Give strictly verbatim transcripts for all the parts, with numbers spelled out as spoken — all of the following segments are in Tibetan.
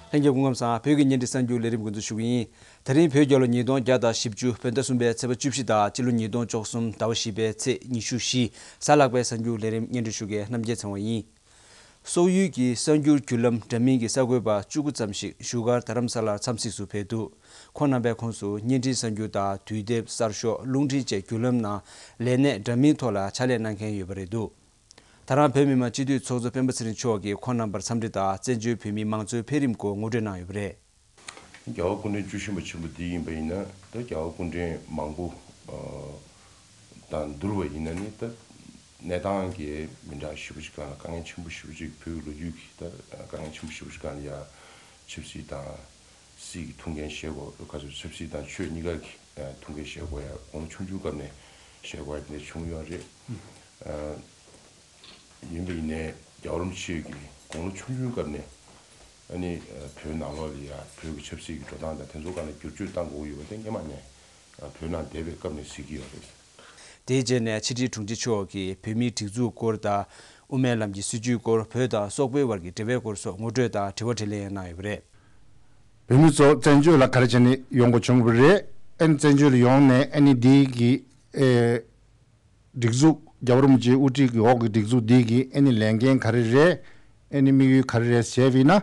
ལྷན་རྒྱས་སྐུ་ཁམས་བཟང་། བོད་ཀྱི་བརྙན་འཕྲིན་གསར་འགྱུར་ལས་རིམ་འགོ་འཛུགས་ཞུ་གི་ཡིན། དེ་རིང་བོད་རྒྱལ་ལོ་ཉིས་སྟོང་བརྒྱ་དང་བཞི་བཅུ་བོད་ཟླ་གསུམ་པའི་ཚེས་པ་བཅུ་བཞི་དང་སྤྱི་ལོ་ཉིས་སྟོང་བཅུ་གསུམ་ཟླ་བ་བཞི་པའི་ཚེས་ཉི་ཤུ་བཞི་གཟའ་ལྷག་པའི་གསར་འགྱུར་ལས་རིམ་སྙན་སྒྲོན་ཞུ་མཁན་རྣམ་རྒྱལ་ཚེ་དབང་ཡིན། སོག་ཡུལ་གྱི་གསར་འགྱུར་བརྒྱུད་ལམ་འདྲ་མིན་གྱི་གསར་འགོད་པ་བཅུ་དགུ་ཙམ་ཞིག་བཞུགས་སྒར་རྡ་རམ་ས་ལར་འཚམས་གཟིགས་སུ་ཕེབས་འདུག་ཁོང་རྣམ་པའི་ཁོངས་སུ་བརྙན་འཕྲིན་གསར་འགྱུར་དང་དུས་དེབ་གསར་ཤོག་རླུང་འཕྲིན་བཅས་བརྒྱུད་ལམ་ནང་ལས་གནས་འདྲ་མིན་ཐོག་ལ་ཕྱག་ལས་གནང་མཁན་ཡོད་པ་རེད་འདུག་ད་རང་བོད་མི་མང་སྤྱི་འཐུས་ཚོགས་གཙོ་སྤེན་པ་ཚེ་རིང་མཆོག་གིས་ཁོང་རྣམ་པར་འཚམས་འདྲི་དང་བཙན་བྱོལ་བོད་མིའི་མང་གཙོའི་འཕེལ་རིམ་སྐོར་ངོ་སྤྲོད་གནང་ཡོད་པ་རེད། རྒྱལ་བ་སྐུ་ཕྲེང་བཅུ་བཞི་པ་ཆེན་པོ་འདི་ཡིན་པ་ཡིན་ན། ད་རྒྱལ་བ་སྐུ་ཕྲེང་མང་པོ་ཨ་དང་བསྡུར་བ་ཡིན་ན་ནི། ད་གནས་སྟངས་ཀྱི་མི་འདྲ་ཞེ་པོ་ཅིག་སྒང་ལ་དཀའ་ངལ་ཆེན་པོ་ཞེ་པོ་ཅིག་བོད་ཀྱི་ལོ་རྒྱུས་ཀྱི་ད་དཀའ་ངལ་ཆེན་པོ་ཞེ་པོ་ཅིག་སྒང་ལ་ཡ་ཆབ་སྲིད་དང་སྲིད་ཀྱི་ཐུགས་འགན་བཞེས་དགོས། ཁ་ཚུར་ཆབ་སྲིད་དང་ཆོས་གཉིས་ཀ་གི་ཨ་ཐུགས་འགན་བཞེས་དགོས་ཡ། དགུང་ལོ་ཆུང་ཆུང་སྐབས་ནས་བཞེས་དགོས་ཡ་དེ་འདྲ་བྱུང་ཡོད་རེད། ཨ་ཡིན་པ་ཡིན་ནའི་རྒྱལ་བ་རིན་པོ་ཆེ་གིས་དགུང་ལོ་ཆུང་ཆུང་སྐབས་ནས་ཨ་ནི་ཨ་བོད་ནང་ལོགས་ལ་ཡ་བོད་ཀྱི་ཆབ་སྲིད་ཀྱི་འགྲོ་སྟངས་དང་དེ་ཚོ་སྒང་ལ་བསྒྱུར་བཅོས་གཏང་དགོས་ཡོད་པ་དེ་སྔོན་མ་ནས་ཨ་བོད་ནང་བསྡད་པའི་སྐབས་ནས་གཟིགས་ཀྱི་ཡོད་རེད། དེའི་རྗེས་ནས་ཕྱི་དྲིལ་དྲུང་ཆེ་མཆོག་གིས་བོད་མིའི་སྒྲིག་འཛུགས་སྐོར་དང་། དབུ་མའི་ལམ་གྱི་སྲིད་བྱུས་སྐོར། བོད་དང་སོག་པོའི་བར་གྱི་འབྲེལ་བའི་སྐོར་སོགས་ངོ་སྤྲོད་དང་དྲི་བ་དྲིས་ལན་ཡང་གནང་ཡོད་པ་རེད། བོད་མི་ཚོ་བཙན་བྱོལ་ལ་ག་རེ་བྱས་ནས་ཡོང་དགོས་བྱུང་བ་རེད། ཨ་ནི་བཙན་བྱོལ་ལ་ཡོང་ནས་ཨ་ནི་འདི་གི་ཨེ་སྒྲིག་འཛུགས། རྒྱལ་བ་རིན་པོ་ཆེའི་དབུ་ཁྲིད་ཀྱི་འོག་གི་སྒྲིག་འཛུགས་འདི་གི་ཨ་ནི་ལས་འགན་ག་རེ་རེད། ཨ་ནི་དམིགས་ཡུལ་ག་རེ་རེད་ཟེར་བ་ཡིན་ན།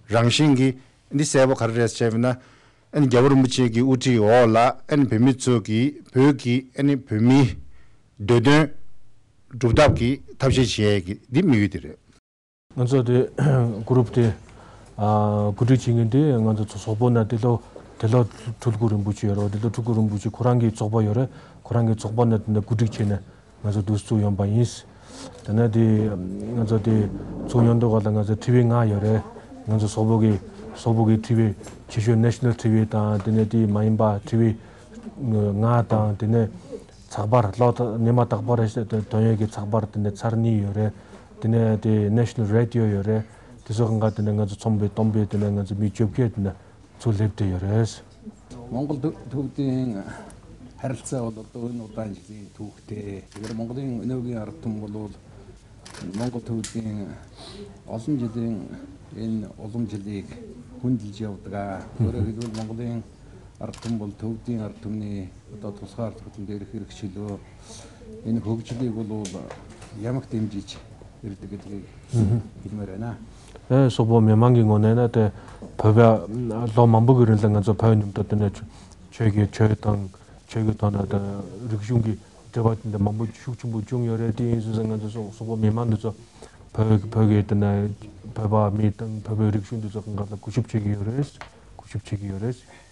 རང་བཞིན་གྱིས་འདི་གསལ་པོ་ག་རེ་རེད་ཟེར་བ་ཡིན་ན། ཨ་ནི་རྒྱལ་བ་རིན་པོ་ཆེ་གི་དབུ་ཁྲིད་འོག་ལ་ཨ་ནི་བོད་མི་ཚོ་གིས་བོད་ཀྱི་ཨ་ནི་བོད་མིའི་འདོད་དོན་སྒྲུབ་ཐབས་ཀྱི་ཐབས་ཤེས་བྱེད་ཀྱི་འདི་དམིགས་ཡུལ་དེ་རེད། ང་ཚོ་དེ་གུ་རུབ་དེ་ཨ་གོ་སྒྲིག་བྱེད་མཁན་དེ་ང་ཚོ་སོག་པོ་ན་དེ་ལོ་དེ་ལོ་སྤྲུལ་སྐུ་རིན་པོ་ཆེ་ཡོད་རེད། དེ་ལོ་སྤྲུལ་སྐུ་རིན་པོ་ཆེ་ཁོ་རང་གི་ཚོགས་པ་ཡོད་རེད། ཁོ་རང་གི་ཚོགས་པ་ན་དེ་ནས་གོ་སྒྲིག་བྱས་ནས་ང་ཚོ་དུ་བཙུགས་ཡོང་པ་ཡིན། དེ་ནས་དེ་ང་ཚོ་དེ་ཚོགས་ཡོང་དུས་ག་ལ་ང་ཚོ་ཁྲི་པའི་ལྔ་ཡོད་རེད། ང་ཚོ་སོག་པོ་གི་སོག་པོ་གི་ཁྲི་པའི་ཆེ་ཤོས་ནེ་ཤ་ནལ་ཁྲི་པའི་དང་། དེ་ནས་དེ་མ་ཡིན་པ་ཁྲི་པའི་ལྔ་དང་། དེ་ནས་ཚགས་པར་ལོ་ཉི་མ་རྟག་པར་དོན་ཡོད་ཀྱི་ཚགས་པར་དེ་ནས་ཚར་གཉིས་ཡོད་རེད། དེ་ནས་དེ་National Radio ཡོད་རེད། དེ་ཚོ་གང་ག་དེ་ནས་ང་ཚོ་ཚོགས་པའི་སྟོང་པའི་དེ་ནས་ང་ཚོ་མི་བཅོ་བརྒྱད་དེ་ནས་ཚུར་སླེབས་བསྡད་ཡོད་རེད། མོང་གོལ་ཐུབ་བསྟན་ཧར་ཚ་བ་ལོ་ཏོ་ནོ་ཏན་ཇི་ཐུག་སྟེ། དེ་གར་མོང་གོལ་ནོ་གི་ཨར་ཐུམ་བོ་ལོ། མོང་གོལ་ཐུབ་བསྟན་ཨོ་སུམ་ཇི་ཏིང་ཨིན། ཨོ་སུམ་ཇི་ལིག་ཧུན་ལི་ཇོ་ཏ་ག་ཁོ་ར་ཧི་དུ་མོང་གོལ་ཨར་ཐུམ་བོ་ཐུབ་བསྟན་ཨར་ཐུམ་ནི་ཏོ་ཐོ་སར་ཐུག་ཏུ་འདེར་ཧིར་ཁི་ལོ། ཨིན་ཧུག་ཅི་ལི་གོ་ལོ་ཡ་མ་ཏེམ་ཇི་ཅི་རི་ཏི་གི་ཏི་གི་ཨིན་མ་རེ་ན། ཨེ་སོག་པོ་མི་མང་གི་ངོས་ནས་ན་དེ་བོད་པ་ལོ་མང་པོ་གི་རིང་ལ་ང་ཚོ་བོད་མཉམ་དུ་དེ་ནས་ཆོས་ཀྱི་ཆོས་དང་ཆོས་ཀྱི་ཐོག་ན་དང་རིག་གཞུང་གི་འབྲེལ་བ་དེ་འདྲ་མང་པོ་ཤུགས་ཆེན་པོ་བྱུང་ཡོད་རེད། དེ་ཡིན་ཙང་ང་ཚོ་སོག་སོག་པོ་མི་མང་འདི་ཚོ་བོད་བོད་ཀྱི་དེ་ནས་བོད་པ་མི་དང་བོད་པའི་རིག་གཞུང་འདི་ཚོ་གང་ག་ལ་གུས་ཞབས་བྱེད་ཀྱི་ཡོད་རེད། གུས་ཞབས་བྱེད་ཀྱི་ཡོད་རེད།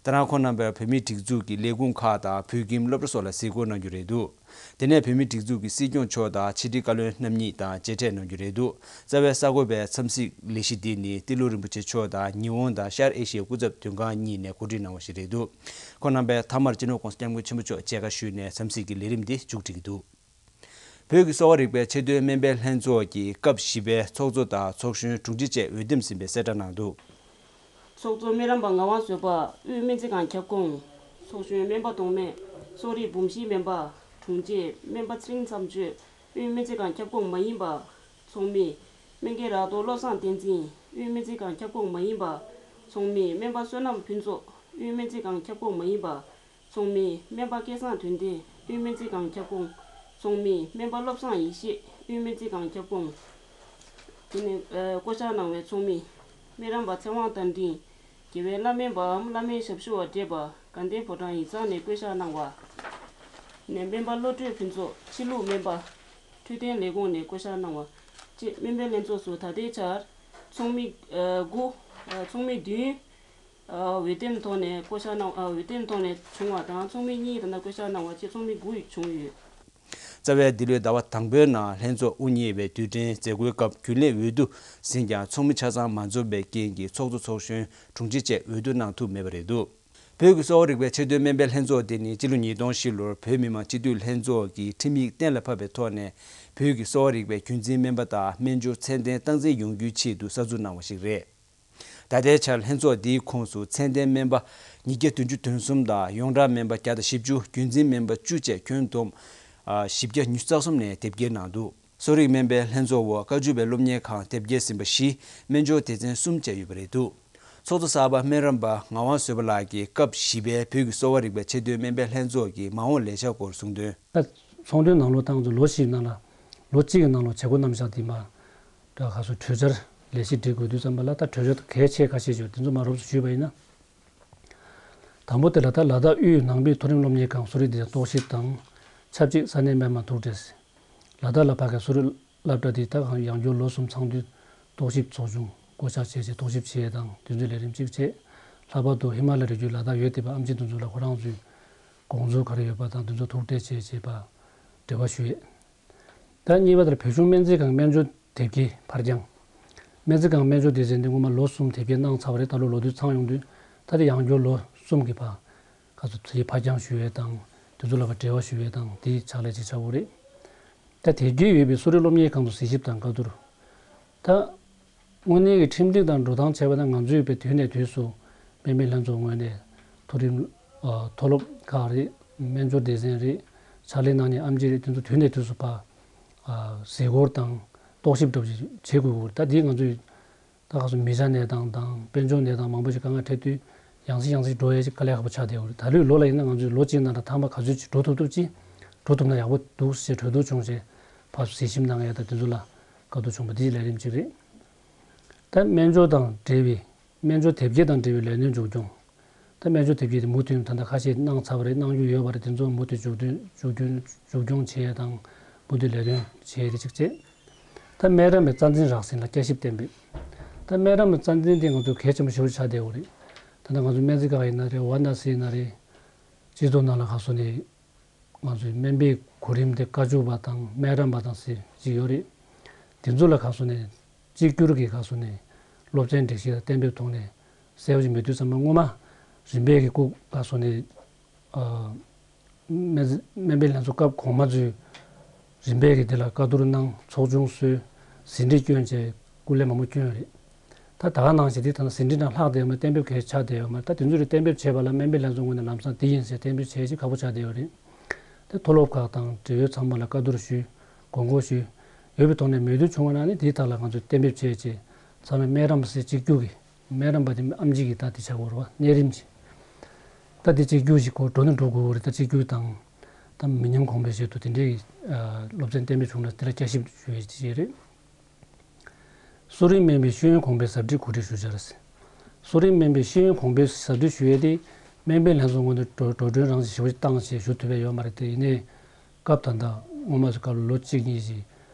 ད་རང་ཁོང་རྣམ་པས་བོད་མིའི་སྒྲིག་འཛུགས་ཀྱི་ལས་ཁུངས་ཁག་དང་བོད་ཁྱིམ་སློབ་གྲྭ་སོགས་ལ་གཟིགས་སྐོར་གནང་རྒྱུ་རེད་འདུག་དེ་ནས་བོད་མིའི་སྒྲིག་འཛུགས་ཀྱི་སྲིད་སྐྱོང་མཆོག་དང་ཕྱི་དྲིལ་བཀའ་བློན་རྣམ་གཉིས་དང་མཇལ་འཕྲད་གནང་རྒྱུ་རེད་འདུག་རྩ་བའི་གསར་འགོད་པའི་འཚམས་གཟིགས་ལས་གཞི་འདི་ནི་ཏི་ལོ་རིན་པོ་ཆེ་མཆོག་དང་ཉི་ཧོང་དང་ཤར་ཨེ་ཤི་ཡའི་སྐུ་ཚབ་དོན་ཁང་གཉིས་ནས་གོ་སྒྲིག་གནང་བ་ཞིག་རེད་འདུག་ཁོང་རྣམ་པས་མཐའ་མར་སྤྱི་ནོར་༸གོང་ས་༸སྐྱབས་མགོན་ཆེན་པོ་མཆོག་མཇལ་ཁ་ཞུས་ནས་འཚམས་གཟིགས་ཀྱི་ལས་རིམ་འདི་མཇུག་སྒྲིལ་གྱི་འདུག་བོད་ཀྱི་གསོ་བ་རིག་པའི་ཆེད་དོན་སྨན་པའི་ལྷན་ཚོགས་ཀྱིས་སྐབས་བཞི་པའི་ཚོགས་གཙོ་དང་ཚོགས་གཞོན་དྲུང་ཆེ་བཅས་འོས་འདེམས་ཟིན་པའི་གསལ་བསྒྲགས་གནང་འདུག་ཚོགས་གཙོ་སྨན་རམས་པ་ངག་དབང་བཟོད་པ་དབུས་སྨན་རྩིས་ཁང་ཁྱབ་ཁོངས། ཚོགས་གཞོན་སྨན་པ་ཐོགས་མེད་གསོ་རིག་འབུམ་བཞིའི་སྨན་པ། དྲུང་ཆེ་སྨན་པ་ཚེ་རིང་མཚམས་གཅོད་དབུས་སྨན་རྩིས་ཁང་ཁྱབ་ཁོངས་མ་ཡིན་པ། ཚོགས་མི་སྨན་རྒན་རག་རྡོར་བློ་བཟང་བསྟན་འཛིན་དབུས་སྨན་རྩིས་ཁང་ཁྱབ་ཁོངས་མ་ཡིན་པ། ཚོགས་མི་སྨན་པ་བསོད་ནམས་ཕུན་ཚོགས་དབུས་སྨན་རྩིས་ཁང་ཁྱབ་ཁོངས་མ་ཡིན་པ། ཚོགས་མི་སྨན་པ་སྐལ་བཟང་དོན་ལྡན་དབུས་སྨན་རྩིས་ཁང་ཁྱབ་ཁོངས། ཚོགས་མི་སྨན་པ་བློ་བཟང་ཡེ་ཤེས་དབུས་སྨན་རྩིས་ཁང་ཁྱབ་ཁོངས། དེ་ནས་ཨ་བསྐོ་བཞག་གནང་བའི་ཚོགས་མི་སྨན་རམས་པ་ཚེ་དབང་རྟ་མགྲིན། དགེ་བའི་བླ་སྨན་པའམ་བླ་སྨན་ཞབས་ཞུ་བ་བགྲེས་པ་དགའ་ལྡན་ཕོ་བྲང་ཡིག་ཚང་ནས་བསྐོ་བཞག་གནང་བ། ནས་སྨན་པ་བློ་གྲོས་ཕུན་ཚོགས་ཕྱི་ལུགས་སྨན་པ། འཕྲོད་བསྟེན་ལས་ཁུངས་ནས་བསྐོ་བཞག་གནང་བ་བཅས་སྨན་པའི་ལྷན་ཚོགས་སུ་ད་ལྟའི་ཆར་ཚོགས་མི་ཨ་དགུ། ཨ་ཚོགས་མི་བདུན། ཨ་འོས་འདེམས་ཐོག་ནས་བསྐོ་བཞག་གནང་། ཨ་འོས་འདེམས་ཐོག་ནས་བྱུང་བ་དང་། ཚོགས་མི་གཉིས་དང་བསྐོ་བཞག་གནང་བ་བཅས་ཚོགས་མི་དགུ་བྱུང་ཡོད། རྩ་བའི་འདི་ལོའི་ཟླ་བ་དང་པོའི་ནང་ལྷན་ཚོགས་དབུ་བརྙེས་པའི་དུས་དྲན་མཛད་སྒོའི་སྐབས་རྒྱུན་ལས་འོས་བསྡུ་ཟིན་ཀྱང་ཚོགས་མི་ཆ་ཚང་མ་འཛོམས་པའི་རྐྱེན་གྱིས་ཚོགས་གཙོ་ཚོགས་གཞོན་དྲུང་ཆེ་བཅས་འོས་བསྡུ་གནང་ཐུབ་མེད་པ་རེད་འདུག་བོད་ཀྱི་གསོ་བ་རིག་པའི་ཆེད་དོན་སྨན་པའི་ལྷན་ཚོགས་དེ་ནི་སྤྱི་ལོ་ཉིས་སྟོང་བཞི་ལོར་བོད་མི་མང་སྤྱི་འཐུས་ལྷན་ཚོགས་ཀྱིས་ཁྲིམས་ཡིག་གཏན་ལ་ཕབ་པའི་ཐོག་ནས་བོད་ཀྱི་གསོ་བ་རིག་པའི་རྒྱུན་འཛིན་སྨན་པ་དང་སྨན་སྦྱོར་ཚད་ལྡན་སྟངས་འཛིན་ཡོང་རྒྱུའི་ཆེད་དུ་གསར་འཛུགས་གནང་བ་ཞིག་རེད། ད་ལྟའི་ཆར་ལྷན་ཚོགས་འདིའི་ཁོངས་སུ་ཚད་ལྡན་སྨན་པ་ཉིས་བརྒྱ་བདུན་ཅུ་དོན་གསུམ་དང་ཡོངས་གྲགས་སྨན་པ་བརྒྱ་དང་བཞི་བཅུ། རྒྱུན་འཛིན་སྨན་པ་བཅུ་བཅས་ཁྱོན་བསྡོམས་ཨ་བཞི་བརྒྱ་ཉི་ཤུ་རྩ་གསུམ་ནས་དེབ་སྐྱེལ་གནང་འདུག་གསོ་རིག་སྨན་པའི་ལྷན་ཚོགས་འོག་བཀའ་བརྒྱུད་པའི་སློབ་གཉེར་ཁང་དེབ་སྐྱེལ་ཟིན་པ་བཞི། སྨན་སྦྱོར་སྡེ་ཚན་གསུམ་བཅས་ཡོད་པ་རེད་འདུག་ཚོགས་གཙོ་གསར་པ་སྨན་རམས་པ་ངག་དབང་བཟོད་པ་ལགས་ཀྱིས་སྐབས་བཞི་པའི་བོད་ཀྱི་གསོ་བ་རིག་པའི་ཆེད་དོན་སྨན་པའི་ལྷན་ཚོགས་ཀྱི་མ་འོངས་ལས་འཆར་སྐོར་གསུངས་དོན། ད་ཚོགས་འདུའི་ནང་ལོ་བཏང་ཚོ་ལོ་བཞིའི་ནང་ལ་ལོ་གཅིག་གི་ནང་ལོ་བྱེད་སྒོ་རྣམ་གཞག་འདི་མ་ད་ག་སོ་གྲོས་འཆར་ལས་གཞི་སྒྲིག་དགོས་དུས་ཙམ་པ་ལ་ད་གྲོས་འཆར་གལ་ཆེ་ཁ་ཤས་ཡོད་དེ་ཚོ་མ་རོབ་ཙམ་ཞུས་པ་ཡིན་ན། དང་པོ་དེ་ལ་ད་ལ་དྭགས་དབུས་ནང་པའི་མཐོ་རིམ་སློབ་གཉེར་ཁང་གསོ་རིག་སྡེ་ཚན་རྟོག་ཞིབ་དང་ཆབས་ཅིག་ས་གནས་སྨན་པ་ཐུག་འཕྲད། ལ་དྭགས་ལ་ཕ་གིའི་གསོ་རིག་སློབ་གྲྭ་འདི་ད་གང་ཡང་སྐྱོར་ལོ་གསུམ་ཚང་དུས་རྟོག་ཞིབ་ཚོགས་ཆུང་བསྐོ་བཞག་བྱས་རྗེས་རྟོག་ཞིབ་བྱེད་ཡས་དང་དེ་ཚོའི་ལས་རིམ་གཅིག་བྱས། ལྷག་པར་དུ་ཧི་མ་ལ་རི་རྒྱུད་ལ་དྭགས་ཡོད་བསྡད་པ་ཨེམ་ཆི་དེ་ཚོ་ལ་ཁོ་རང་ཚོའི་དགོངས་ཚུལ་ག་རེ་ཡོད་པ་དང་དེ་ཚོ་ཐུག་འཕྲད་བྱས་རྗེས་པ་འབྲེལ་བ་ཞུ་ཡས། ད་གཉིས་པ་དེར་བོད་གཞུང་སྨན་རྩིས་ཁང་སྨན་སྦྱོར་དེབ་སྐྱེལ་ཕར་འགྱངས། སྨན་རྩིས་ཁང་སྨན་སྦྱོར་སྡེ་ཚན་འདི་སྔོན་མ་ལོ་གསུམ་དེབ་སྐྱེལ་གནང་ཚར་བ་རེད། ད་ལོ་ལོ་དུས་ཚང་ཡོང་དུས་ད་དེ་ཡང་སྐྱོར་ལོ་གསུམ་གྱི་བར་ག་ཚོད་དེ་ཕར་འགྱངས་ཞུ་ཡས་དང་དེ་ཚོ་ལ་ཕར་འབྲེལ་བ་ཞུ་ཡས་དང་དེའི་ཕྱག་ལས་ཅིག་བྱ་དགོས་རེད། ད་དེ་རྒྱུས་ཡོད་པའི་གསོ་རིག་སློབ་གཉེར་ཁང་དུ་གཟིགས་ཞིབ་དང་བཀའ་བསྡུར། ད་དངོས་གནས་ཀྱི་ཁྲིམས་སྒྲིག་དང་འགྲོ་སྟངས་བྱས་པ་ན་ང་ཚོས་པའི་དུས་ནས་དུས་སུ་སྨན་པའི་ལྷན་ཚོགས་ངོས་ནས་མཐོ་རིམ་ཨ་མཐོ་སློབ་ཁག་རེད། སྨན་སྦྱོར་སྡེ་ཚན་རེད། ཕྱག་ལས་གནང་མཁན་ཨེམ་ཆི་རེད། དེ་ཚོ་དུས་ནས་དུས་སུ་ཕར་ཨ་གཟིགས་སྐོར་དང་རྟོག་ཞིབ་འདྲ་པོ་ཞིག་བྱེད་དགོས་ཀྱི་ཡོད་རེད། ད་འདི་ང་ཚོས་ད་ག་སོ་མི་ཚེ་གནས་སྟངས་དང་དཔལ་འབྱོར་གནས་སྟངས་མང་པོ་ཞིག་དཀའ་ངལ་འཕྲད་དུས་ཡང་སེ་ཡང་སེ་འགྲོ་ཡས་ཅིག་དཀའ་ལས་ཁག་པོ་ཆགས་བསྡད་ཡོད་རེད། ད་ལོའི་ལོ་ལ་ཡིན་ན་ང་ཚོས་ལོ་གཅིག་ནང་ལ་ཐེངས་མ་ག་ཚོད་ཅིག་འགྲོ་ཐུབ་ཐུབ་ཅིག་འགྲོ་ཐུབ་ན་ཡག་པོ་འདུག་ཅེས་གྲོས་བསྡུར་བྱུང་རྗེས་ཕར་གཟིགས་ཞིབ་གནང་ཡས་དང་དེ་ཚོ་ལ་བཀའ་བསྡུར་བྱུང་བ་འདི་ལས་རིམ་གཅིག་རེད། ད་སྨན་སྦྱོར་དང་འབྲེལ་བའི་སྨན་སྦྱོར་དེབ་སྐྱེལ་དང་འབྲེལ་བའི་ལས་དོན་མཇུག་སྐྱོང་། ད་སྨན་སྦྱོར་དེབ་སྐྱེལ་དེ་མུ་མཐུད་ད་ལྟ་ཁ་ཤས་གནང་ཚར་བ་རེད། གནང་རྒྱུ་ཡོད་པ་རེད། དེ་ཚོ་མུ་མཐུད་མཇུག་སྐྱོང་མཇུག་སྐྱོང་མཇུག་སྐྱོང་བྱེད་ཡས་དང་མུ་མཐུད་ལས་དོན་བྱེད་ཡས་དེ་གཅིག་བྱས། ད་སྨན་རམས་པའི་རྩ་འཛིན་རགས་ཟིན་ལ་བསྐྱར་ཞིབ་གཏན་འབེབས། ད་སྨན་རམས་པའི་རྩ་འཛིན་དེ་ང་ཚོ་གལ་ཆེན་པོ་ཞེ་པོ་ཆགས་བསྡད་ཡོད་རེད། ད་ལྟ་ང་ཚོ་སྨན་རྩིས་ཁང་ཡིན་ན་རེད། ཝ་ན་སི་ཡིན་ན་རེད། སྤྱི་ཚོགས་ནང་ལ་ག་སོ་ནས་ང་ཚོའི་སྨན་པའི་གོ་རིམ་དེ་བཀའ་བཅུ་པ་དང་སྨན་རམས་པ་དང་ཟེར་ཅིག་ཡོད་རེད། དེ་ཚོ་ལ་ག་སོ་ནས་གཅིག་གྱུར་གྱི་ག་སོ་ནས་སློབ་ཚན་སྒྲིག་གཞི་དང་གཏན་འབེབས་ཐོག་ནས་གསལ་པོ་ཞིག་མེད་དུས་ཙམ་པ་སྔོན་མ་རིམ་པས་ཀྱི་ལྐུགས་ག་སོ་ནས་ཨ་སྨན་སྨན་པའི་ལྷན་ཚོགས་སྐབས་གོང་མ་ཚོས་རིམ་པས་ཀྱི་དེ་ལ་བཀའ་བསྡུར་གནང་ཚོགས་ཆུང་བཟོས་ཟིན་བྲིས་བསྐྱོན་བྱས་སྐུ་ལས་མང་པོ་བསྐྱོན་ཡོད་རེད། ད་ད་ག་ནང་བཞིན་དེ་ད་ནང་ཟིན་བྲིས་ནང་ལྷག་བསྡད་ཡོད་མ་རེད། གཏན་འབེབས་གལ་ཆགས་བསྡད་ཡོད་མ་རེད། ད་དེ་ཚོ་རེ་གཏན་འབེབས་བྱས་པ་ལ་སྨན་པའི་ལྷན་ཚོགས་ངོས་ནས་ལམ་སང་དེ་ཡིན་ཟེར་གཏན་འབེབས་བྱས་ཅིག་ཁག་པོ་ཆགས་བསྡད་ཡོད་རེད། དེ་མཐོ་སློབ་ཁག་དང་འབྲེལ་ཡོད་ཚང་མ་ལ་བཀའ་བསྡུར་ཞུས། དགོངས་སྐོར་ཞུས་ཡོད་པའི་ཐོག་ནས་མོས་མཐུན་བྱུང་བ་ན་ནི་དེའི་ཐད་ལ་ང་ཚོས་གཏན་འབེབས་བྱས་རྗེས་ཚང་མས་སྨན་རམས་པ་ཟེར་གཅིག་གྱུར་གྱི་སྨན་རམས་པ་དེ་ཨེམ་ཆི་གི་ད་དེ་བྱ་དགོས་རེད་བ། གནས་རིམ་གྱི་ད་དེ་གཅིག་གྱུར་ཞིག་གོ་འགྲོ་ནས་འགྲོ་དགོས་རེད། ད་གཅིག་གྱུར་དང་ད་མི་ཉམས་གོང་འཕེལ་ཆེད་དུ་དེ་འདྲའི་སློབ་ཚན་གཏན་འབེབས་བྱུང་ན་དེ་ལ་བསྐྱར་ཞིབ་ཞུ་ཡས་ཅིག་རེད། གསོ་རིག་སྨན་པའི་ཤེས་ཡོན་གོང་འཕེལ་ཟབ་ཁྲིད་གོ་སྒྲིག་ཞུ་འཆར། གསོ་རིག་སྨན་པའི་ཤེས་ཡོན་གོང་འཕེལ་ཟབ་ཁྲིད་ཞུ་ཡས་དེ་སྨན་པའི་ལྷན་ཚོགས་ངོས་ནས་འགྲོ་འགྲོ་གྲོན་རང་བཞིན་ཞེ་པོ་ཅིག་བཏང་བྱས་ཞུ་ཐུབ་པ་ཡོད་མ་རེད། དེ་ཡིན་ནའི་སྐབས་ད་ལྟ་སྔོན་མ་ཚོ་སྐབས་ལ་ལོ་གཅིག་གཉིས་ཤིག་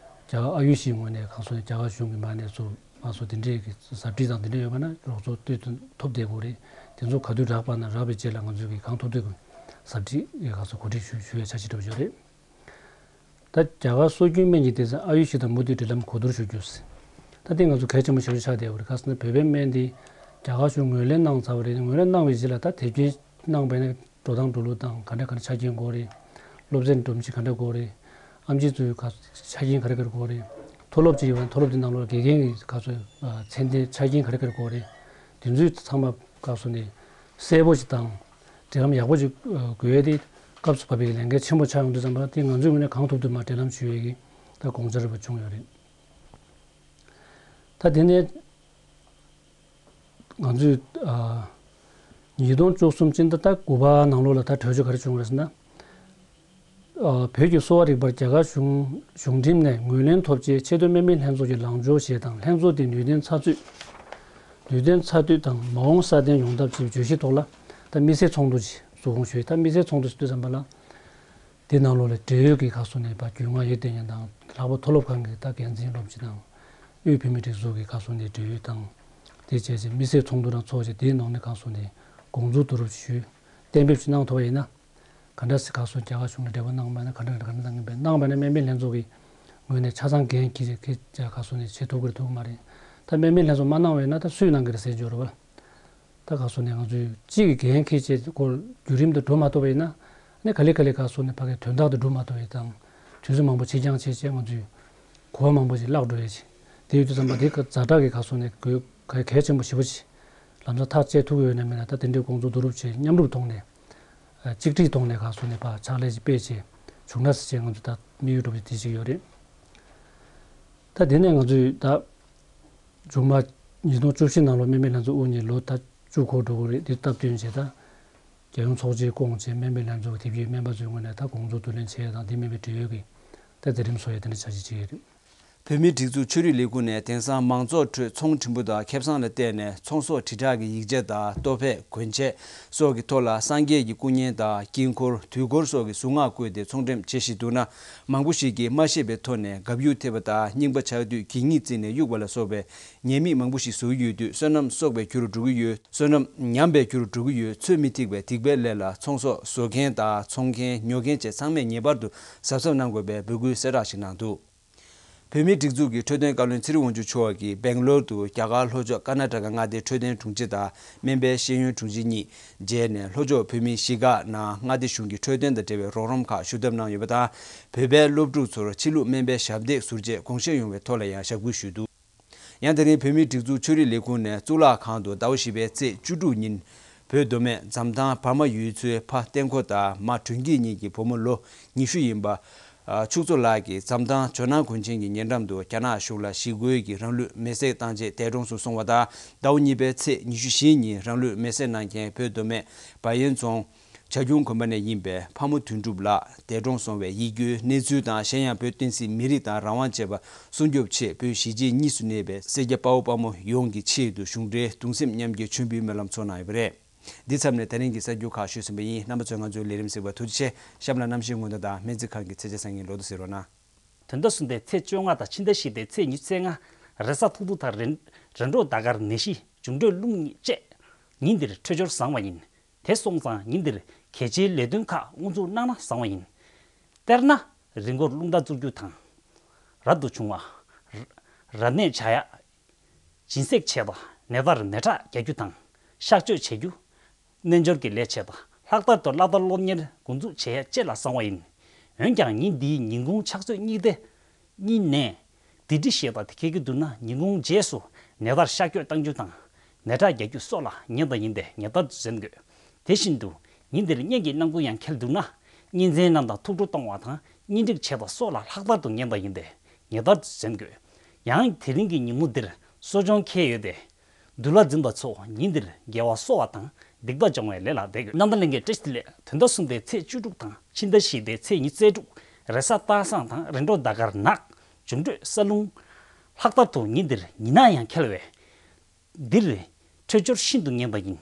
རྒྱ་གར་ཨ་ཡུ་ཤི་ངོས་ནས་གང་སོང་རྒྱ་གར་གཞུང་གི་མ་གནས་ཚུལ་མ་སོགས་དེ་འདྲས་ཀྱི་ཟབ་ཁྲིད་དང་དེ་འདྲས་ཡོད་པ་ན་རོགས་ཚོགས་ལྟོས་ཐོན་ཐོབ་བསྡད་དགོས་རེད། དེ་ཚོ་ག་དུས་རག་པ་ན་རག་པའི་རྗེས་ལ་ང་ཚོས་ཀྱི་གང་ཐུབ་ཐུབ་ཀྱི་ཟབ་ཁྲིད་ཀྱི་གང་སོང་གོ་སྒྲིག་ཞུ་ཞུ་ཡས་འཆར་གཞི་འདྲ་པོ་ཡོད་རེད། ད་རྒྱ་གར་སྲོལ་རྒྱུན་སྨན་གྱི་སྡེ་ཚན་ཨ་ཡུ་ཤི་དང་མུ་མཐུད་འབྲེལ་ལམ་གོ་བསྡུར་ཞུ་རྒྱུ། ད་དེ་ང་ཚོ་གལ་ཆེན་པོ་ཞེ་པོ་ཆགས་བསྡད་ཡོད་རེད། ག་ཟེར་ན་བོད་པའི་སྨན་འདི་རྒྱ་གར་གཞུང་ངོས་ལེན་གནང་ཚར་བ་རེད། ངོས་ལེན་གནང་བའི་རྗེས་ལ་ད་དེབ་སྐྱེལ་གནང་བ་ཡིན་ན་འགྲོ་སྟངས་འགྲོ་ལུགས་དང་ག་འདྲ་ག་འདྲ་ཆ་རྐྱེན་དགོས་རེད། སློབ་ཚན་སྒྲོམ་གཞི་ག་འདྲ་དགོས་རེད། ཨེམ་ཆི་ཚོའི་ག་ཆ་རྐྱེན་ག་རེ་ག་རེ་དགོས་རེད། མཐོ་སློབ་ཅིག་ཡོད་ན་མཐོ་སློབ་དེ་ནང་ལོགས་དགེ་རྒན་གྱི་ག་ཚོད་ཚད་ལྡན་ཆ་རྐྱེན་ག་རེ་ག་རེ་དགོས་རེད། དེ་ཚོའི་ཚང་མ་ག་སོ་ནས་གསལ་པོ་ཞིག་དང་། འབྲེལ་ལམ་ཡག་པོ་ཞིག་དགོས་ཡས་དེ་སྐབས་སུ་བབས་པའི་ལས་འགན་ཆེན་པོ་ཆགས་ཡོང་དུས་ཙམ་པ་དེ་ང་ཚོའི་ངོས་ནས་གང་ཐུབ་ཐུབ་མར་འབྲེལ་ལམ་ཞུ་ཡས་ཀྱི་ད་དགོངས་འཆར་རེ་བ་བྱུང་ཡོད་རེད། ད་དེ་ནས་ང་ཚོས་ཨ་ཉིས་སྟོང་བཅུ་གསུམ་སྤྱི་ཟླ་ད་དགུ་པ་ནང་ལོགས་ལ་ད་གྲོས་ཆོད་ག་རེ་བྱུང་རེད་ཟེར་ན། ཨ་བོད་ཀྱི་གསོ་བ་རིག་པར་རྒྱ་གར་གཞུང་གཞུང་འབྲེལ་ནས་ངོས་ལེན་ཐོབ་རྗེས་ཆེས་མཐོའི་སྨན་པའི་ལྷན་ཚོགས་ཀྱི་ལངས་ཕྱོགས་ཞེས་དང་ལྷན་ཚོགས་དེའི་ནུས་ལྡན་ཚགས་ཚུད། ནུས་ལྡན་ཚགས་ཚུད་དང་མ་འོངས་སྲ་བརྟན་ཡོང་ཐབས་ཞེས་བརྗོད་གཞིའི་ཐོག་ལ་ད་དམིགས་བསལ་ཚོགས་འདུ་ཞིག་འཛུགས་སྐྱོང་ཞུས། ད་དམིགས་བསལ་ཚོགས་འདུ་ཞིག་དུས་ཙམ་པ་ལ། དེ་ནང་ལོགས་ལ་འབྲེལ་ཡོད་ཀྱི་ཁ་སོ་ནས་ཕར་རྒྱུས་མངའ་ཡོད་བསྡད་མཁན་དང་ལྷག་པར་མཐོ་སློབ་ཁང་གི་ད་འགན་འཛིན་སློབ་སྤྱི་དང་། དབུས་བོད་མིའི་སྒྲིག་འཛུགས་ཀྱི་ཁ་སོ་ནས་འབྲེལ་ཡོད་དང་། དེ་བྱས་རྗེས་དམིགས་བསལ་ཚོགས་འདུ་རང་ཚོགས་རྗེས་དེའི་ནང་ནས་ཁ་སོ་ནས་དགོངས་ཚུལ་བསྡུ་རུབ་ཞུས། གཏན་འབེབས་ཤིག་གནང་ཐུབ་པ་ཡིན་ན། ག་འདྲ་སེ་ཁ་སོ་རྒྱ་གར་གཞུང་ལ་འབྲེལ་བ་གནང་བ་ན་ག་འདྲ་ག་འདྲ་ག་འདྲ་གནང་གི་ཡིན་པས་གནང་བ་ན་སྨན་པའི་ལྷན་ཚོགས་ཀྱི་ངོས་ནས་ཆ་ཚང་འགན་འཁྱེར་རྗེས་ཁྱེད་ཀྱི་ཁ་སོ་ནས་བྱེད་ཐུབ་ཀྱི་རེད་ཐུབ་ཀྱི་མ་རེད། ད་སྨན་པའི་ལྷན་ཚོགས་མ་གནང་བ་ཡིན་ན་ད་སུས་གནང་གི་རེད་ཟེར་འཇོག་རེད་བ། ད་ག་སོ་ནས་ང་ཚོས་གཅིག་གི་འགན་འཁྱེར་བྱས་སྐོར་བརྒྱུད་རིམ་དུ་འགྲོ་མ་ཐུབ་པ་ཡིན་ན། ནི་ག་ལེ་ག་ལེ་ག་སོ་ནས་ཕ་གིའི་དོན་དག་དུ་འགྲོ་མ་ཐུབ་པ་ཡིན་དང་། དུས་ཚོད་མང་པོ་ཕྱིར་འགྱངས་བྱས་བྱས་ང་ཚོས་གོ་བ་མང་པོ་ཞིག་བརླག་འགྲོ་ཡས་ཅིག་དེ་ཡོད་དུས་ཙམ་པ་དེ་ག་ཛ་དྲག་གི་ག་སོ་ནས་གོ་གལ་ཆེན་པོ་ཞེ་པོ་ཅིག་ལམ་སང་ཐག་བཅད་ཐུབ་ཀྱི་ཡོད་ན་མེད་ན་ད་དེ་འདྲའི་དགོངས་ཚུལ་བསྡུ་རུབ་བྱས་མཉམ་རུབ་ཐོག་ནས། གཅིག་སྒྲིལ་ཐོག་ནས་ག་སོ་ནས་ཕར་ཕྱག་ལས་ཅིག་སྤེལ་བྱས་བྱུང་ན་ཟེར་བྱས་ང་ཚོས་ད་དམིགས་ཡུལ་འགྲོ་བའི་དེ་ཅིག་ཡོད་རེད། ད་དེ་ནས་ང་ཚོས་ད། མཇུག་མ་ཉིས་སྟོང་བཅུ་བཞི་ནང་ལོ་སྨན་པའི་ལྷན་ཚོགས་དབུ་བརྙེས་ལོ་ད་ བཅུ་འཁོར་འགྲོ་གི་རེད། འདི་སྟབས་བསྟུན་བྱས། ད་རྒྱལ་ཡོངས་ཚོགས་ཆེན་བསྐོངས་བྱས། སྨན་པའི་ལྷན་ཚོགས་དེབ་སྐྱེལ། སྨན་པ་ཚོའི་ངོས་ནས་ད་དགོངས་ཚུལ་བསྡུ་ལེན་བྱས་དང་། འདི་སྨན་པའི་འབྲེལ་ཡོད་ཀྱི་ད་མཛད་རིམ་སོགས་ཡང་དེ་འདྲ་འཆར་གཞི་བྱེད་ཀྱི་རེད། བོད་མིའི་སྒྲིག་འཛུགས་ཆོས་རིག་ལས་ཁུངས་ནས་དེང་སང་མང་ཚོགས་ཁྲོད་ཚོང་བྲིན་པོ་དང་ཁེ་བཟང་ལ་བརྟེན་ནས་ཚོང་ཟོག་དྲིལ་བསྒྲགས་ཀྱི་ཡིག་ཆ་དང་ལྟོ་ཕད། གོན་ཆས་སོགས་ཀྱི་ཐོག་ལ་སངས་རྒྱས་ཀྱི་སྐུ་བརྙན་དང་དཀྱིལ་འཁོར། དུས་འཁོར་སོགས་ཀྱི་གཟུངས་སྔགས་བཀོད་དེ་ཚོང་འགྲེམས་བྱེད་བཞིན་འདུག་ན། མང་པོ་ཞིག་གིས་མ་ཤེས་པའི་ཐོག་ནས་དགབ་གཡུག་ཐེབས་པ་དང་། རྙིང་པ་ཆགས་དུས་གད་སྙིགས་བརྩིས་ནས་གཡུག་པ་ལ་སོགས་པའི་ཉེས་དམིགས་མང་པོ་ཞིག་བཟོ་གི་ཡོད་དུས། བསོད་ནམས་གསོག་པའི་རྒྱུ་རུ་འགྲོ་གི་ཡོད། བསོད་ནམས་ཉམས་པའི་རྒྱུ་རུ་འགྲོ་གི་ཡོད། ཚོད་མི་ཐིག་པའི་སྡིག་པའི་ལས་ལ་ཚོང་ཟོག་བཟོ་མཁན་དང་འཚོང་མཁན། ཉོ་མཁན་བཅས་ཚང་མས་ངེས་པར་དུ་གཟབ་གཟབ་གནང་དགོས་པའི་འབོད་སྐུལ་གསལ་བསྒྲགས་ཤིག་གནང་འདུག། བོད་མིའི་སྒྲིག་འཛུགས་ཀྱི་འཕྲོད་བསྟེན་བཀའ་བློན་ཚེ་རིང་དབང་ཕྱུག་མཆོག་གིས་སྦེང་ལོར་དུ་རྒྱ་གར་ལྷོ་ཕྱོགས་ཀར་ནཱ་ཊ་ཀ་མངའ་སྡེའི་འཕྲོད་བསྟེན་དྲུང་ཆེ་དང་སྨན་པའི་ཤེས་ཡོན་དྲུང་ཆེ་གཉིས་མཇལ་ནས། ལྷོ་ཕྱོགས་བོད་མིའི་གཞིས་ཀ་ནང་མངའ་སྡེ་གཞུང་གི་འཕྲོད་བསྟེན་དང་འབྲེལ་བའི་རོགས་རམ་ཁག་ཞུ་གཏུག་གནང་ཡོད་པ་དང་། བོད་པའི་སློབ་ཕྲུག་ཚོར་ཕྱི་ལུགས་སྨན་པའི་ཞབས་འདེགས་ཟུར་བཅད་དགོངས་བཞེས་ཡོང་བའི་ཐོག་ལ་ཡང་ཞབས་སྐུལ་ཞུས་འདུག། ཡང་དེ་རིང་བོད་མིའི་སྒྲིག་འཛུགས་ཆོས་རིག་ལས་ཁུངས་ནས་གཙུག་ལག་ཁང་དུ་ཟླ་བ་བཞི་པའི་ཚེས་བཅུ་དྲུག་ཉིན། བོད་མདོ་སྨད་འཛམ་ཐང་བར་མ་ཡུལ་ཚོའི་ཕ་བསྟན་ཁོ་དང་མ་སྒྲོན་སྐྱིད་གཉིས་ཀྱི་བུ་མོ་ལོ་ཉི་ཤུ་ཡིན་པ་ཕྱུག་མཚོ་ལགས་ཀྱིས་འཛམ་ཐང་ཇོ་ནང་དགོན་ཆེན་གྱི་ཉེ་འགྲམ་དུ་རྒྱ་ནག་གཞུང་ལ་ཞི་རྒོལ་གྱིས་རང་ལུས་མེར་སྲེག་བཏང་རྗེས་འདས་གྲོངས་སུ་སོང་བ་དང་། ཟླ་བ་གཉིས་པའི་ཚེས་ཉི་ཤུ་བཞི་ཉིན་རང་ལུས་མེར་སྲེག་གནང་མཁན་བོད་མདོ་སྨད་བ་ཡན་རྫོང་བྱ་ཁྱུང་དགོན་པ་ནས་ཡིན་པའི་ཕག་མོ་དོན་གྲུབ་ལགས་འདས་གྲོངས་སོང་བའི་ཡིད་སྐྱོའི་གནས་ཚུལ་དང་། གཞན་ཡང་བོད་བསྟན་སྲིད་མི་རིགས་དང་རང་དབང་བཅས་པ་སྲུང་སྐྱོབ་ཆེད་བོད་གཞིས་བྱེས་གཉིས་སུ་གནས་པའི་སེར་སྐྱ་དཔའ་བོ་དཔའ་མོ་ཡོངས་ཀྱི་ཆེད་དུ་གཞུང་འབྲེལ་གདུང་སེམས་མཉམ་སྐྱེད་མཆོད་འབུལ་སྨོན་ལམ་ཚོགས་གནང་ཡོད་པ་རེད། འདི་ཙམ་ནས་ད་རིང་གི་གསར་འགྱུར་ཁག་ཞུས་ཟིན་པ་ཡིན། རྣམ་པ་ཚོས་ང་ཚོའི་ལས་རིམ་གཟིགས་པར་ཐུགས་རྗེ་ཆེ། གཤམ་ལ་གནམ་གཤིས་སྔོན་བརྡ་དང་སྨན་རྩིས་ཁང་གི་ཚེས་ཆ་གསར་རྙིང་ལོ་ཐོ་གཟིགས་རོགས་གནང་། དོན་དག་གསུམ་པའི་ཚེས་བཅོ་ལྔ་དང་ཕྱི་ཟླ་བཞི་པའི་ཚེས་ཉི་ཤུ་རྩ་ལྔ། རེས་གཟའ་ཐུག་ཐུག་དང་རེས་འགྲོགས་ཟླ་སྐར་ནད་གཞི་འབྱུང་འཕྲོད་རླུང་གཉིས་བཅས་ཉིན་འདིར་འཕྲོད་སྦྱོར་བཟང་བ་ཡིན། དེ་སོང་ཙང་ཉིན་འདིར་གལ་ཆེའི་ལས་དོན་ཁག་དབུ་འཛུགས་གནང་ན་བཟང་བ་ཡིན། དཔེར་ན། རི་མགོར་རླུང་རྟ་འཛུགས་རྒྱུ་དང་། རབ་ཏུ་བྱུང་བ། རབ་གནས་བྱ་ཡག་སྦྱིན་སྲེག་བྱས་པ། ནད་པར་ནད་ཁྲག་རྒྱག་རྒྱུ་དང་། གཤག་བཅོས་བྱེད་རྒྱུ། རྣལ་འབྱོར་གྱི་ལས་བྱེད་པ། ལྷག་པར་དུ་བླ་དར་སློབ་གཉེར་འགོ་འཛུགས་བྱེད་ཡག་བཅས་ལ་བཟང་བ་ཡིན། འོན་ཀྱང་ཉིན་འདིའི་ཉིན་གུང་ཕྱག་ཚོད་གཉིས་ཏེ། གཉིས་ནས། སྡིག་སྒྲིབ་ཞེས་པ་དེ་འཁེལ་གྱི་འདུག་ན། ཉིན་གུང་རྗེས་སུ་ནད་པར་གཤག་བཅོས་གཏང་རྒྱུ་དང་། ནད་ཁྲག་རྒྱག་རྒྱུ་སོགས་ལ་ཉེན་དང་ཡིན་ཏེ་ངེས་པར་དུ་འཛེམ་དགོས། དེ་བཞིན་དུ་ཉིན་འདིར་གཉེན་གྱི་གནང་སྡུག་ཡང་འཁེལ་འདུག་ན། གཉེན་ཚན་རྣམས་དང་ཐུགས་སྤྲོ་གཏོང་བ་དང་གཉེན་སྒྲིག་བྱེད་པ་སོགས་ལ་ལྷག་པར་དུ་ཉེན་དང་ཡིན་ཏེ་ངེས་པར་དུ་འཛེམ་དགོས། ཡང་དེ་རིང་གི་ཉིན་མོ་འདིར་གསོ་སྦྱོང་འཁེལ་ཡོད་དེ། འདུལ་བ་འཛིན་པ་ཚོ་ཉིན་འདིར་དགེ་བ་གསོ་བ་དང་སྡིག་པ་སྦྱོང་བའི་ལས་ལ་བསྡད་དགོས། རྣམ་ཐར་ལྷན་རྒྱས་བཀྲ་ཤིས་བདེ་ལེགས། དོན་དག་གསུམ་པའི་ཚེས་བཅུ་དྲུག་དང་ཕྱི་ཟླ་བཞི་པའི་ཚེས་ཉི་ཤུ་རྩ་དྲུག། རེས་གཟའ་སྟག་བཟང་དང་རེས་འགྲོགས་ཟླ་སྐར་ནག། འབྱུང་འཕྲོད་ས་རླུང་། ལྷག་པར་དུ་ཉིན་འདིར་ཉི་ནག་ཡང་འཁེལ་བས། འདིར་འཕྲོད་སྦྱོར་ཤིན་ཏུ་ངན་པ་ཡིན།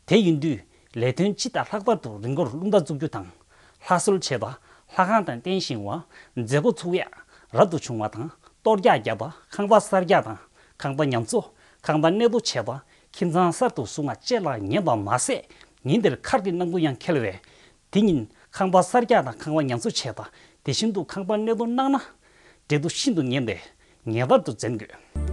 དེ་ཡིན་དུས་ལས་དོན་སྤྱི་དང་ལྷག་པར་དུ་རི་མགོར་རླུང་རྟ་འཛུགས་རྒྱུ་དང་། ལྷ་གསོལ་བྱེད་པ། ལྷ་ཁང་དང་རྟེན་བཞེངས་པ། མཛད་སྒོ་ཚུགས་ཡག་རབ་ཏུ་བྱུང་བ་དང་གཏོར་རྒྱག་བརྒྱབ་པ། ཁང་པ་གསར་རྒྱག་དང་ཁང་པ་ཉམས་གསོ། ཁང་པ་གནས་ཐོ་བྱེད་པ། ཁྱིམ་ཚང་གསར་དུ་བཟུང་བ་བཅས་ལ་ཉན་པ་མ་ཟད། ཉིན་དེར་མཁར་གྱི་གནང་སྡུག་ཡང་འཁེལ་བས། དེ་ཉིན་ཁང་པ་གསར་རྒྱག་དང་ཁང་པ་ཉམས་གསོ་བྱེད་པ། དེ་བཞིན་དུ་ཁང་པ་གནས་ཐོ་གནང་ན། འབྲེལ་གཏུག་ཤིན་ཏུ་ངན་པས་ངེས་པར་དུ་འཛེམ་དགོས།